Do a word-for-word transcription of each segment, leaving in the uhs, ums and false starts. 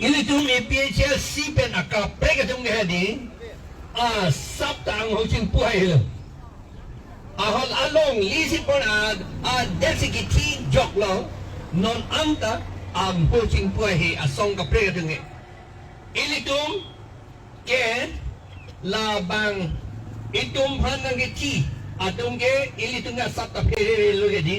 Ilitum A P H L C pen akaprek atum ke hedi, asap ta angho chingpu hai lo. Ahol alongle si pon a, adet si kithi joklo, non anta angho chingpu hai asong kaprek atum ke. Ilitum ke labang itum aphan nangkethi atum ke ilitum ke asap ta pherere lo ke di.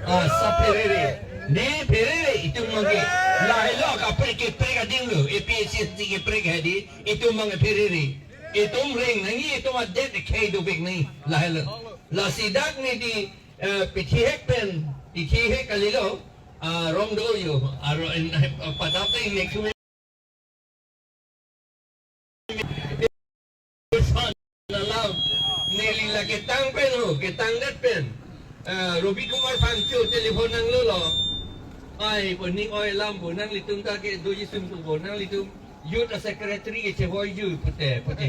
Asap pherere. Ne pherere itum abang ke. Lahelo kaprek keprek adim lo. A P H L C keprek hedi. Itum abang pherere. Itum reng nangji, itum adet khei dovek nangji. Lahelo. Lasi dak ne di, eh, pithihek pen, pithihek kalilo, ah, rong do yo. Aro en, eh, padap te ne kume. Alam, neli la ketang pen ho, ketangdet pen. Eh, Robi Kumar Phangcho telephone nanglo lo. Ai, pu ning oi alam pu, nanglitum ta ke doji sung pu pu, nanglitum youth secretary ke chevoi ju pute, pute.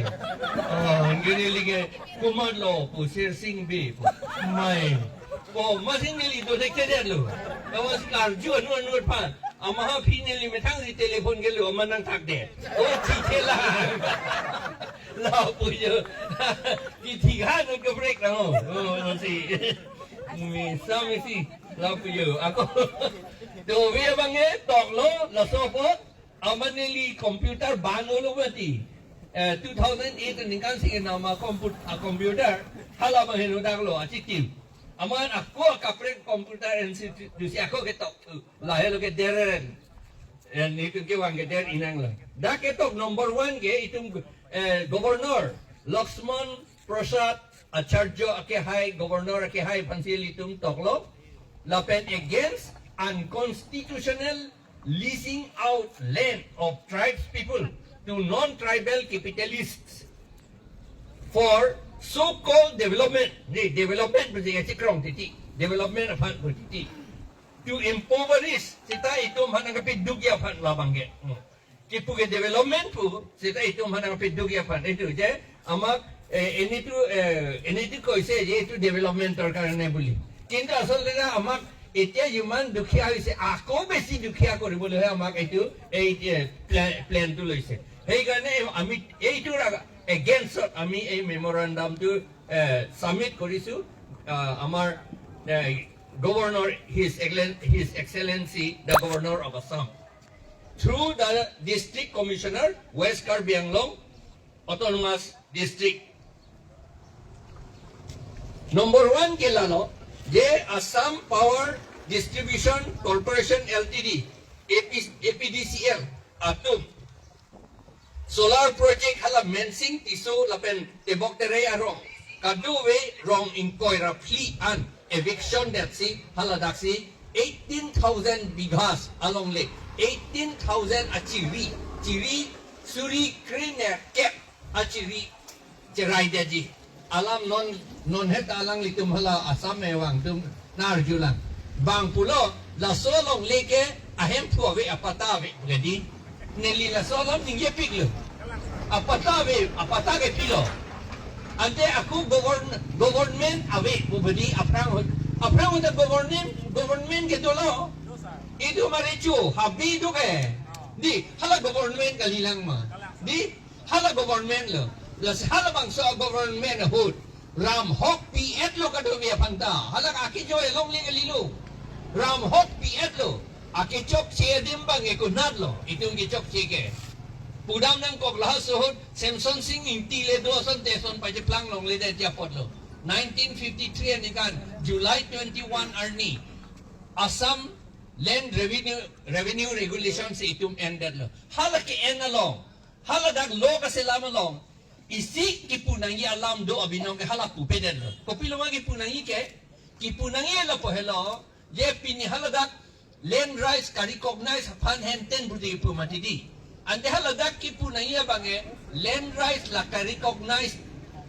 Oh, neli ke komatlo pu, Sher Sing Bey pu. Mai. Oh, masih neli do dek kedetlo. Kawas karju anu anu phan. Amat aphi neli methang si telephone kelo, amat nangthakdet. Oh, chikhe lang. Lapu yo. Kithi khan ke break na ho. Oh, si. Misa misi. Lapu yo. Ako. Dove abang ke toklo, laso apot. Amat neli computer ban-o lo mati. Eh, two thousand eight aningkan si nama comput-, a computer. Hala abang heno daklo, achikim. Amat ako akaprek computer institute si ako ketok. Lahelo ke deren. Eh, itum kevang ke der inang lo. Dak ketok number one ke itum, eh, Governor Laxman Prasad Acharya akehai, Governor akehai aphan si ilitum toklo. Lapen against unconstitutional leasing out land of tribes people to non-tribal capitalists for so-called development. Ni development pu je chikrong titi. Development aphan pu titi. To impoverish, seta itum aphan nangkepidukji aphan labang ke. Hmm. Kipu ke development pu, seta itum aphan nangkepidukji aphan. Itum je, amak, eh, enitu, eh, enitu koise je itum development-or karone buli. Kintu asol de amak, এতিয়া যিমান দুখীয়া হৈছে, আকৌ বেছি দুখীয়া কৰিবলৈ আমাক এইটো, এই, এ, প্লে-, plan-টো লৈছে। সেইকাৰণে আমি এইটোৰ আগ-, against-ত আমি এই memorandum-টো, এ, submit কৰিছো, আ, আমাৰ, এ, Governor, His Excellen-, His Excellency, the Governor of Assam, through the District Commissioner, West Karbi Anglong Autonomous District. Number one ke lalo, je Assam Power Distribution Corporation L T D, A P, A P D C L, atum solar project hala Mensing Tisso lapen Tebok Terai arong, kadokave rong ingkoi ra phli an eviction detsi, hala daksi eighteen thousand bighas alongle, eighteen thousand achiri, chiri suri krenerkep achiri cherai detji. Alam non, non het alanglitum hala Assam mevang atum nang-arjulang. Bang pulo, laso alongle ke ahemphu ave, apatta ave, puledi. Neli laso alam ningjepiklo. Apatta ave, apatta ke pilo. Ante ako govern-, government ave, puledi aphrang ahut. Aphrang ahut government, government ke dolo. Itum arecho, habi do ke. Di, hala government kalilang ma. Di, hala government lo. Lasi hala bangso government ahut ram hok pi-etlo kadokave aphan ta. Hala akejoi alongle kalilo. Ram hok pi-etlo. Akechokche adim abang ekonatlo. Itum kechokche ke. Pudam nangkok laso ahut Semson Sing Ingti le do asonte ason pacheplang longledet apotlo. Nineteen fifty-three aningkan, July twenty-one arni, Assam Land Revenue, Revenue Regulation si itum endetlo. Hala ke-en along. Hala dak law kaselam along isi kipu nangji alam do abinong ke hala pupedetlo. Kopilo ma kipu nangji ke? Kipu nangji lapu helo, je pini hala dak land rights ka-recognize aphan henten budi kipu mati di. Ante hala dak kipu nangji abang ke land rights la ka-recognize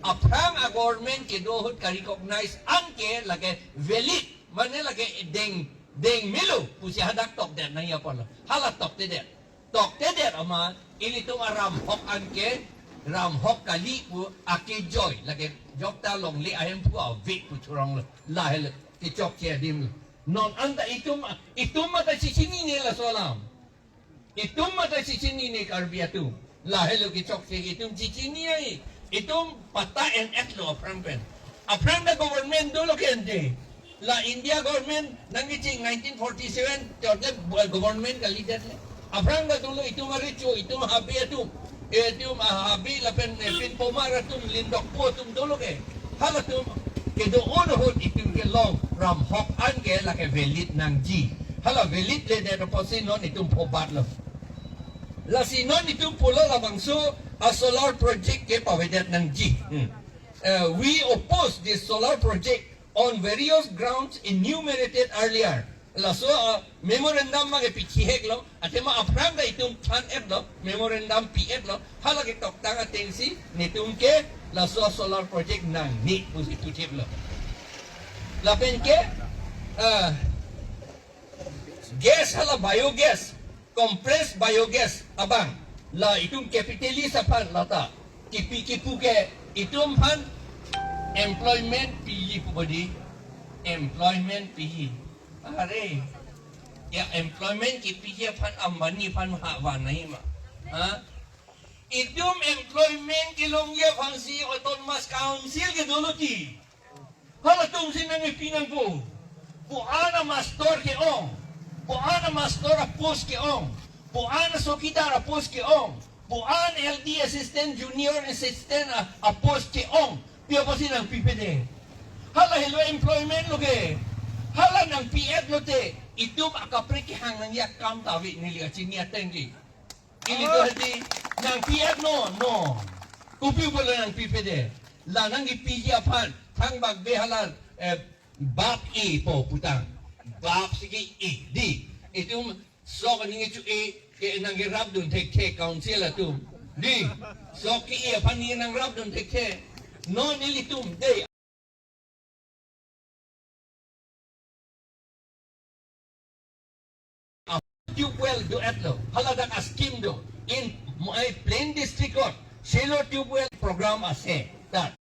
aphrang a-government kedo ahut ka-recognize an ke lake valid, mane lake deng, deng melo pusi hadak tokdet nangji apotlo. Hala toktedet. Toktedet amat, ilitum aram hok an ke, ram hok kali pu akejoi, lake jokta longle ahemphu ave pu choronglo, lahelo, kechokche adim lo. Non anta itum, itum mata chichinine laso alam. Itum mate chechinine Karbi atum. Lahelo kechokche itum chechini ai. Itum patta en-etlo aphrang pen. Aphrang ta government dolo ke ante. La India government nangkecheng nineteen forty-seven, chot le government kalidet le. Aphrang ta dolo itum arecho, itum habe atum. Itum habe lapen, eh, pinpomar atum, lindokpo atum dolo ke. Halatum kedo-an ahut itum kelong ram hok an ke lake valid nangji. Hala valid ledet apotsi non itum phobatlo. Lasi non itum pulo labangso a solar project ke pavedet nangji. Hmm. Uh, we oppose this solar project on various grounds enumerated earlier. Laso, uh, memorandum ma ke pichiheklo, athema aphrang ta itum than-etlo, memorandum pi-etlo, hala ketoktang atengsi netum ke laso solar project nangne pusi puthiplo. Lapen ke, uh, gas hala biogas, compressed biogas abang, la itum capitalist aphan lata kipi kipu ke itum aphan employment piji pu bodi, employment piji. Are, ya employment kipiji aphan Ambani aphan ha vanai ma? Ha? Itum employment kelongji aphansi Autonomous Council ke dolo ti. Halatumsi nangkipi nangpo. Ko-an a master ke-ong. Ko-an a master a post ke-ong. Ko-an a chowkidar a post ke-ong. Ko-an L D assistant, junior assistant a, a post ke-ong. Pi apotsi nangpipede? Hala helo employment lo ke. Hala nangpi-etlo te, itum akaprek kehang nangji akam ta ave neli kachini atengji. Ili do hadi nangpi-etnon, no. Kopi pulo nangpipede? La nangkipiji aphan, thangbak be hala, eh, bap e po putang. Bap si ke-e di. Itum sok aning kecho-e ke nangkerapdun thekthe council atum. Di. Sok ke-e aphan ne nangrapdun thekthe. Non ilitum de. Tubewell do-etlo, haladak a scheme do. In my plain district court, shallow tubewell program ase. That.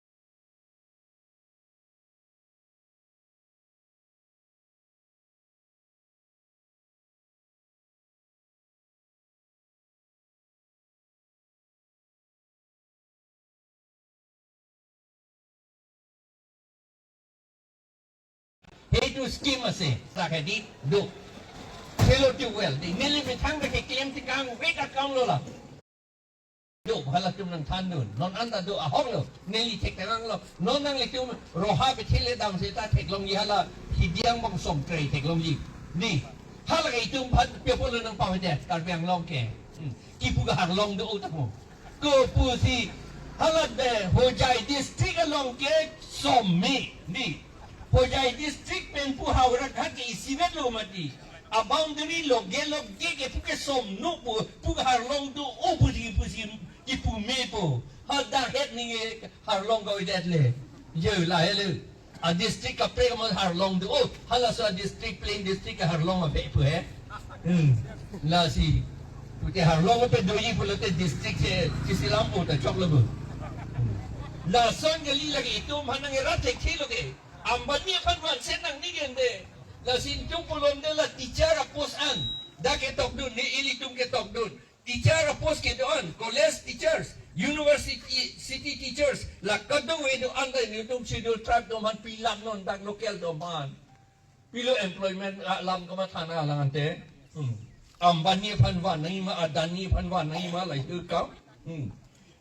Heitu scheme ase, sakadi do. Shallow tubewell, di neli methang ke claim tikang wek akam lo la. Do, halatum nangthandun. Non anta do ahok lo. Neli thek terang lo. Non nanglitum roha bethile dam seta theklongji hala Hidiang Bongsong Kre theklongji. Ni. Hala ke itum aphan pi apotlo nangpavedet Karbi Anglong ke. Hmm. Kipu ke harlong do utamo. Kopusi hala de Hojai district along ke som me. Ni. Hojai district pen pu Howraghat ke isivet lo mati. A boundary loge loge ke pu ke som no pu, pu harlong do-o pusi pusi kipu mepo. Hadak het ningke harlong kau det le. Je lahelo. A district kaprek ma harlong do-o. Halaso a district plain district ke harlong ape pu he. Hmm. Lasi. Pute harlong ape doji pulote district si, si selam po ta choklo bo. Lason kali lake itum aphan nangkerat thekthe lo ke. Ambani aphan vansen nangne ke ante. Lasi itum pulote la teacher a post an. Dak ketokdun, ne ilitum ketokdun. Teacher a post kedo-an, college teachers, university, city teachers, la kadokave do-an ta ilitum Scheduled Tribe atum aphan pilapnon dak local atum aphan. Pilo employment alam kamatha nanglang ante. Hmm. Ambani aphan van nangji ma, Adani aphan van nangji ma, lahei kam. Hmm.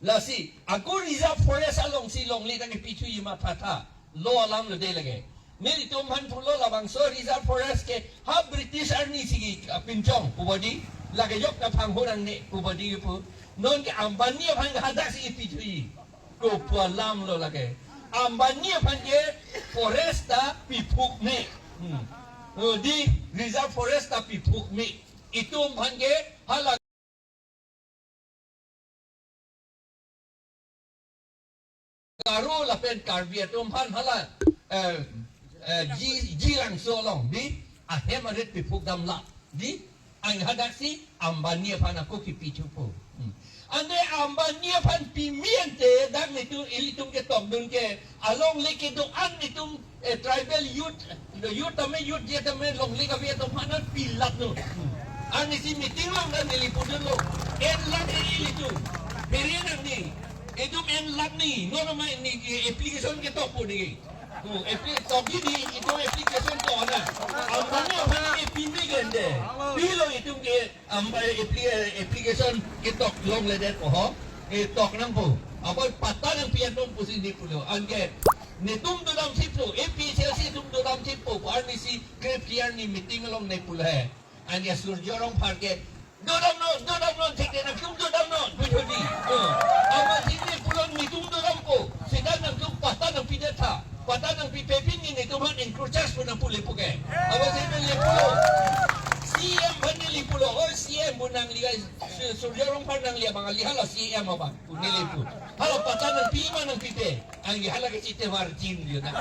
Lasi, ako reserve forest alongsi longle tangke pithuji ma tha tha. Lo alam lo de lake. Nelitum aphan pulo labangso reserve forest ke ha British arni si kepinchong pu bodi. Lake jok ta phanghu nangne pu bodi pu. Nonke Ambani aphan ke hadaksi pithuji. Kopi alam lo lake. Ambani aphan ke forest ta piphuk me. Hmm. Oh, di reserve forest ta piphuk me. Itum aphan ke hala Garo lapen Karbi atum aphan hala, eh, eh, ji, jirangso along di ahem arit piphuk damlo di. Ang hadaksi Ambani aphan ako kipithupo. Hmm. Ante Ambani aphan pime ante dak netum ilitum ketokdun ke alongle kedo-an netum, eh, tribal youth, youth tame youth je tame longle kave atum aphan pilapnon. Hmm. Arnisi meeting along ta neli pudunlo. En lakh ilitum. Beri nangji. Itum en lakh ni. Nono ma ni application ketok pu ni. Hmm, appli-, tokji di, itum application tok na. Ambani aphan ke pimi gende. Pilo itum ke Ambani appli-, application ketok longledet oho. Ketok nangpo. Apot patta nangpi-et non pusi ne pulo. Anke netum dodam siplo. APHLC atum dodam sippo. Arnisi grep tiar ni meeting along ne pulo he. Anke Surjya Rongphar ke dodam non, dodam non, thik nangtum dodam non, pu jodi. Oh. Amatsi ne pulo netum dodampo. Seta nangtum patta nangpidet tha. Patta nangpipe pini netum aphan encroachers pu nangpu le puke. Amatsi neli pulo. CEM aphan neli pulo. Oh, CEM pu nangli, Su-, Surjya Rongphar nangli abang, neli hala CEM abang pu neli pu. Hala patta nangpi ma nangpipe. Anke hala ke chite varjin dia na.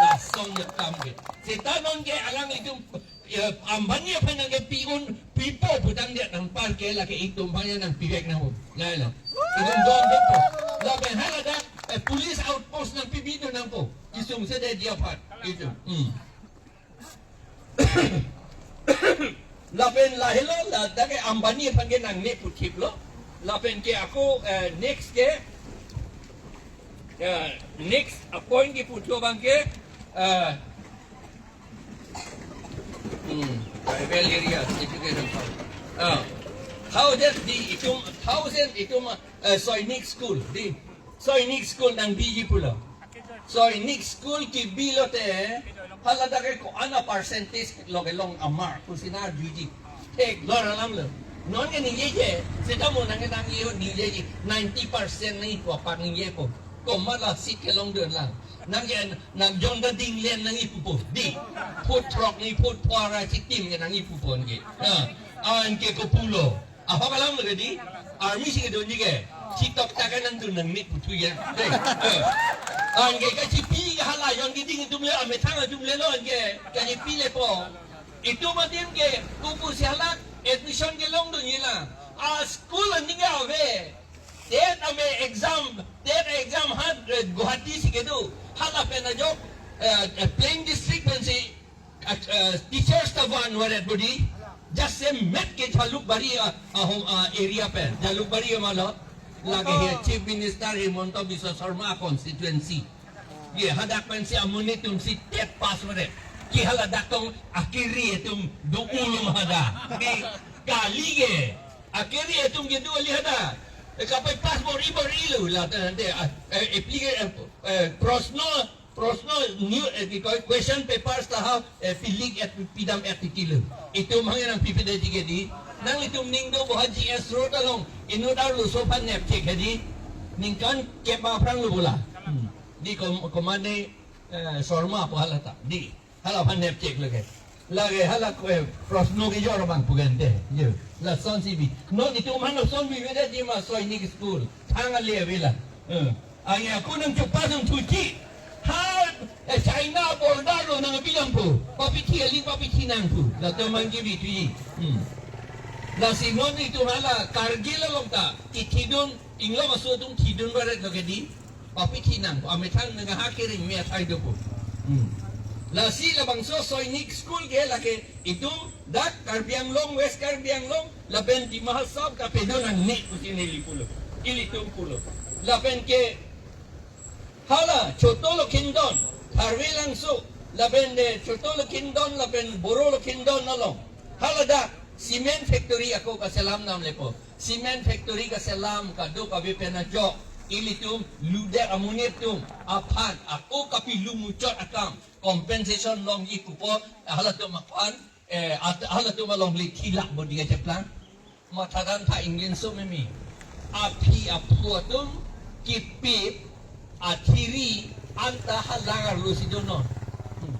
Lason ya kam ke. Seta non ke alanglitum, ya, Ambani aphan nangkepi-un pipo putang dia nangpar ke lake itum aphan ya nangpivek nangpo. Lailo. Itum don pipo. Lapen hala dak, eh, police outpost nangpibi dun nangpo. Isung sedeji aphan. Itum. Hmm. Lapen lahelo la dak ke Ambani aphan ke nangne puthiplo. Lapen ke ako, eh, next ke, eh, next a point ke puthlo abang ke, eh, Hmm, tribal areas, education. Ah. How that the itum, thousand itum, uh, Sainik school, the Sainik school nangbi ji pulo. Sainik school kebi lote, hala dak ke ko-an a percentage lo kelong amar, pusi nangjuiji. Theklong alam lo. Non ke ningjeje, seta mo nang ke nangji, ningjeje, ninety percent nangji ko apar ningjepo. Komat la seat kelongdun lang. Nang ke nang jong da dinglen nangji pupo. Di. Food truck ni food para chitim ke nangji pupo ke. Ha. Anke ko pulo. Ahok alam lo ke di. Army si kedunji ke. Chitok ta ke nangdun nangne puthu ya. Dei. Eh. Anke kachipi ke hala jong keding atum le, amethang atum le lo anke. Kachipi lepo. Itum adim ke kuku si hala admission kelongdunji la. A school aning ave. TET ame exam, TET exam ha, eh, Guwahati si kedo. Hala pen ajok, eh, eh, Plain District pensi, eh, eh, teachers ta van varet bodi. Jasemet ke Jalukbari, ah, ah, home, ah, area pen. Jalukbari ma lo. Lake he Chief Minister Himanta Biswa Sarma constituency. Ye, hadak pensi amonit atum si TET pass varet. Ke hala dak tong akiri atum do ulum hadak. Ke kali ke. Akiri atum ke do kali hadak. E, kapai pass bor-i bor-i lo la ta nante, ah, eh, applica-, eh, eh, prosno, prosno new, eh, ki koi question papers ta ha, eh, filik et pidam et tiki lo. Itum hang nangpipedet ke di. Nanglitum ning do bo ha GS Road along. Inut arloso aphan nepchek he di. Ningkan kep aphrang lo bola. Hmm. Di kom-, komane, eh, Sarma pu hala ta. Di. Hala aphan nepchek lake. Lake hala ko, eh, prosno kejor abang pu gente. Yo. Lasonsi bi. Non itum aphan lasonsi bivedetji ma Sainik school. Thang ale avela. Eh. Anke ako nangchopass nangthuji. Ha, eh, China border lo nangbi nangpo. Papithi aling papithi nang pu. Latum aphan kebi thuji. Hmm. Lasi non itum hala Kargil along ta. Kithidun, inglong aso atum thidun varet lo ke di. Papithi nang, amethang nang ha kering me athai dopo. Hmm. Lasi labangso Sainik school ke lake itum dak Karbi Anglong, West Karbi Anglong, lapen Dima Hasao kapedo nangne pusi neli pulo. Ilitum pulo. Lapen ke hala Choto Lokhindon, Tharve Langso, lapen de Choto Lokhindon, lapen Boro Lokhindon along. Hala dak cement factory ako kaselam nam lepo. Cement factory kaselam kadokave pen ajok ilitum ludet amonit atum aphan ako kapilu muchot akam compensation longji pupo halatum aphan, eh, at-, halatum along le thilak bodi kacheplang. Mathadan tha ingin so memi. Aphi aphu atum kipip athiri anta halang arlo si donon. Hmm.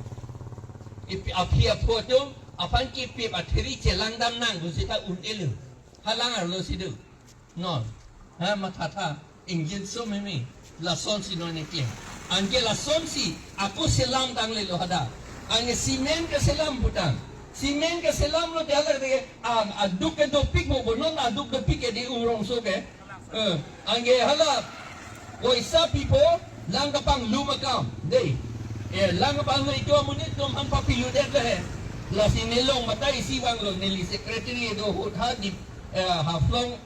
Ipi aphi aphu atum aphan kipip athiri chelang dam nang pu seta un-elo. Halang arlo si do. Non. Ha, mathatha. Ingjinso meme. Lasonsi non eklem. Anke lasonsi ako selam tanglelo hadak. Anke cement keselam putang. Cement keselam lo dia lake, ah, aduk ke dopik mo, bonon aduk dopik ke di urong so ke. Eh, anke hala. Poisa pipo, lang kapanglu makam. Dei. Eh, lang kapanglu itum amonit atum aphan papiludet le he. Lasi nelong batai isi vanglo, neli secretary do ahut ha di, eh, Haflong,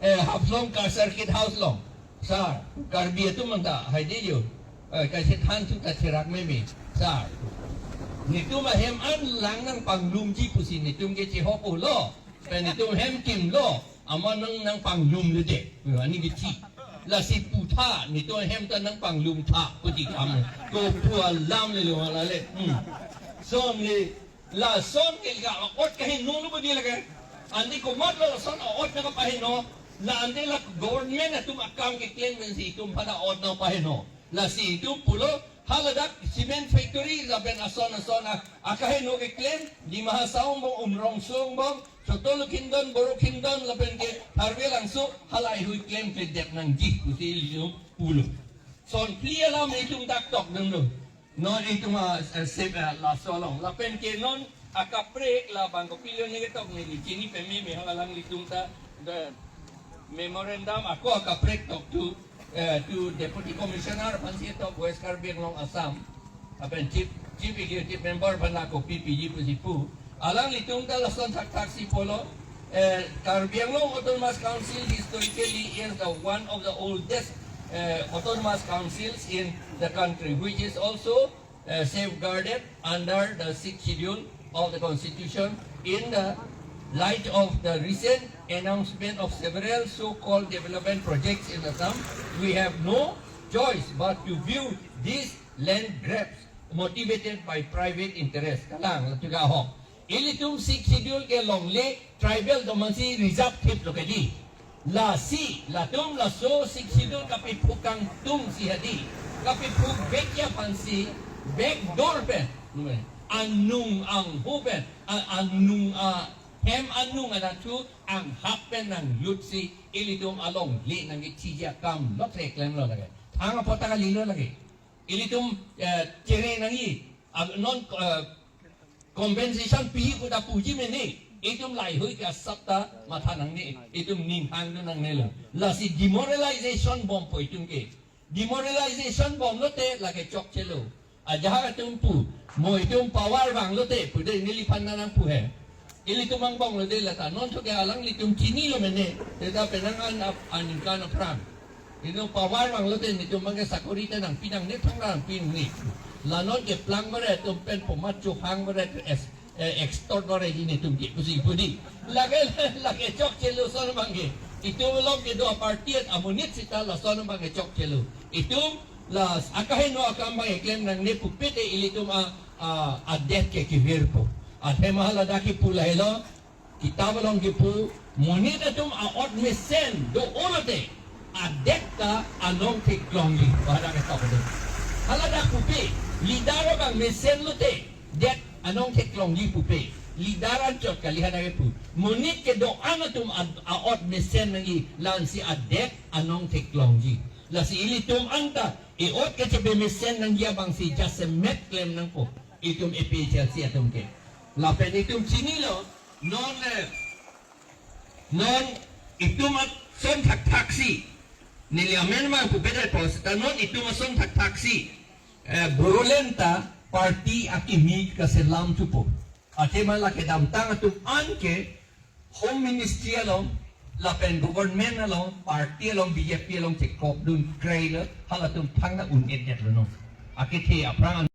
eh, Haflong Circuit House along. Sir, Karbi atum manta haidi jo. Eh, kaise than thu ta cherak meme. Sir, netum ahem an lang nangpanglumji pusi netum ke chehok-olo. Pen netum hem kimlo. Amat nang nangpanglumledet. Ani kithi. Lasi putha, netum ahem ta nangpanglumtha. Kuti kam. Kopu alam lelo hala le. Hmm. Son le, lason ke la ot kaheno lo bodi lake. Ante komatlo lason ot nangkapaheno. La ante la government atum akam keklem pensi itum aphan ot nangpaheno. Lasi itum pulo haladak cement factory lapen ason ason a, akaheno keklem, Dima Hasao angbong, Umrongso angbong, Choto Lokhindon, Boro Khindon lapen ke Tharve Langso, halahei hui klemkledet nangji pusi itum pulo. Son phli alam itum dak tokdunlo. Non itum a, eh, sep, eh, laso along. Lapen ke non akaprek labang kopilo ne ketok neli chini pememe, halalang ilitum ta the memorandum ako akaprek tok to, eh, to Deputy Commissioner aphansi tok West Karbi Anglong Assam. Lapen Chief, Chief Executive Member aphan ako pipiji pusi pu. Alanglitum ta lason thakthaksi pulo, eh, Karbi Anglong Autonomous Council historically is the one of the oldest, eh, autonomous councils in the country, which is also, eh, safeguarded under the Sixth Schedule of the Constitution. In the light of the recent announcement of several so-called development projects in Assam, we have no choice but to view these land grabs motivated by private interest. Kalang, latum ke ahok. Ilitum Sixth Schedule ke longle tribal atum aphansi reserve thiplo kedi. Lasi, latum laso Sixth Schedule kapephuk kangtungsi hadi, kapephuk vekji aphansi, backdoor pen, anung angho pen, a-, anung a, hem anung anatthu anghap pen nanglutsi, ilitum alongle nangkechiji akam lo thek klemlo lake. Thang apot ta kalilo lake. Ilitum, eh, chere nangji, ah, non, eh, compensation pi pu ta puji mene, itum laheihui ke asap ta matha nangne, itum ning hangdun nangnelo. Lasi demoralization bompo itum ke. Demoralization bomlote lake chokchelo. Ajahak atum pu, mo itum power vanglote, pude neliphan nangpu he. Ilitum angbong lo de lata, non tho ke alanglitum chinilo mene, te ta penang an ap-, aningkan aphrang. Itum power vanglote netum abang ke sakori ta nangpi nangne, thang nangpi nangne. La non keplang bare atum pen pomat chohang bare es, eh, extort bare ji netum ke pusi pu di. Lake, lake chokchelo son abang ke. Itum along kedo aparty amonit sita lason abang ke chokchelo. Itum la akaheno akam abang keklem nangne pupe te ilitum a, a, adet ke kevirpo. Athema haladak kipu lahelo. Kitab along kipu, monit atum a-ot mesen do-olote, adet ta anong theklongji, hadak ketok do. Haladak pupe, leader abang mesen lote, det anong theklongji pupe. Leader anchot kali hadak kipu. Monit kedo-an atum a, a-ot mesen nangji, la-ansi adet anong theklongji. Lasi ilitum anta, e-ot kachepemesen nangji abangsi jasemet klem nangpo. Itum A P H L C atum ke. Lapen itum chinilo, non, eh, non itum ason thakthaksi. Neli amen ma pupedet pos, ta non itum ason thakthaksi. Eh, Bodoland ta party akimi kaselam thupo. Athema la kedamtang atum an ke Home Ministry along, lapen government along, party along, B J P along chekokdun kreilo, halatum thangta un-edetlo non. Akethe aphrang